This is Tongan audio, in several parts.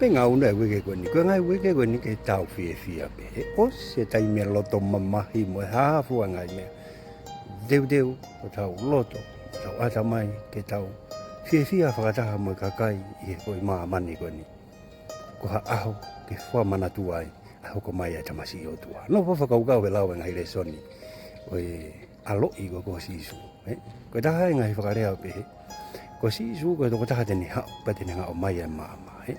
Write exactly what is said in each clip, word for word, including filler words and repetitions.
Ngāue ʻa e uike ko eni, ko e ngaahi uike ko eni ke tau fiefia pē. ʻE ʻosi e taimi e loto mamahi mo e hā fua e ngaahi meʻa. Teuteu hotau loto, hotau ʻatamai ke tau fiefia fakataha mo e kakai ʻi he foʻi māmani ko eni. Ko ha ʻaho ke fua manatu ai ʻa e hoko mai ʻa e tamasiʻi ʻOtua. Nofo fakakaukau he lau e ngaahi lēsoni ʻo e ʻaloʻi ko, ko Sīsū, ē? Ko e taha e ngaahi fakalea ʻo pehē, ko Sīsū ko e tokotaha te ne haʻu, pea te ne hanga ʻo ʻomai ʻa e maama, ē?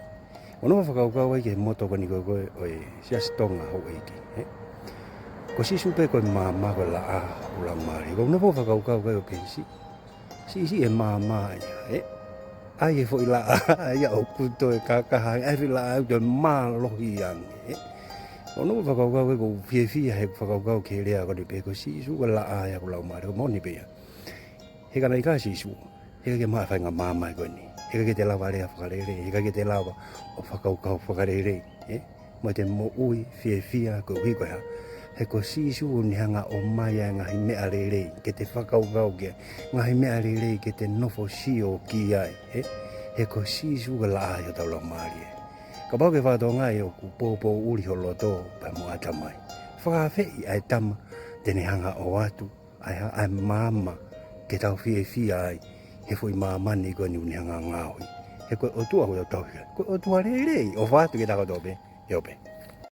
ʻOku ou nofo fakakaukau ai ki he moto ko eni ko, ko ē ʻo e Siasi Tonga Houʻeiki, ē? Ko Sīsū pē ko e maama, ko e laʻā ʻo e Laumālie. ʻOku ou nofo fakakaukau ko ē ʻo pehē, siʻi, siʻisiʻi e maama ia, ē? ʻAi e foʻi laʻā ia ʻoku toe kakaha ange, ʻai e foʻi laʻā ʻoku toe mālohi ange, ē? ʻOku ou nofo fakakaukau ai, ʻoku ou fiefia he fakakaukau ki he lea ko eni pē ko Sīsū ko e laʻā ia ʻo e Laumālie, ko e moʻoni pē ia. He ka naʻe ʻikai ko Sīsū, heʻikai ke maʻu e faʻahinga maama ko eni. Heʻikai ke te lava lea fakalelei, heʻikai ke te lava ʻo fakakaukau fakalelei, ē? Mo ʻete moʻui fiefia koeʻuhi ko e hā? He ko Sīsū ʻoku ne hanga ʻo ʻomai ʻa e ngaahi meʻa lelei ke te fakakaukau ki ai, ngaahi meʻa lelei ke te nofo sio ki ai, ē? He ko Sīsū ko e laʻā ia ʻo hotau laumālie. Kapau ʻoku ke fakatokangaʻi ʻoku poupou ʻuli ho loto pea mo e ʻatamai, fakaafeʻi ʻa e Tama te ne hanga ʻo ʻoatu ʻa e, ʻa e maama ke tau fiefia ai he foʻi māmani ko eni ʻoku ne hanga ʻo ngaohi. He ko e ʻOtua ʻoku tau tauhi ai, ko e ʻOtua lelei. ʻOfa atu kiate kitautolu pē, ʻio pē.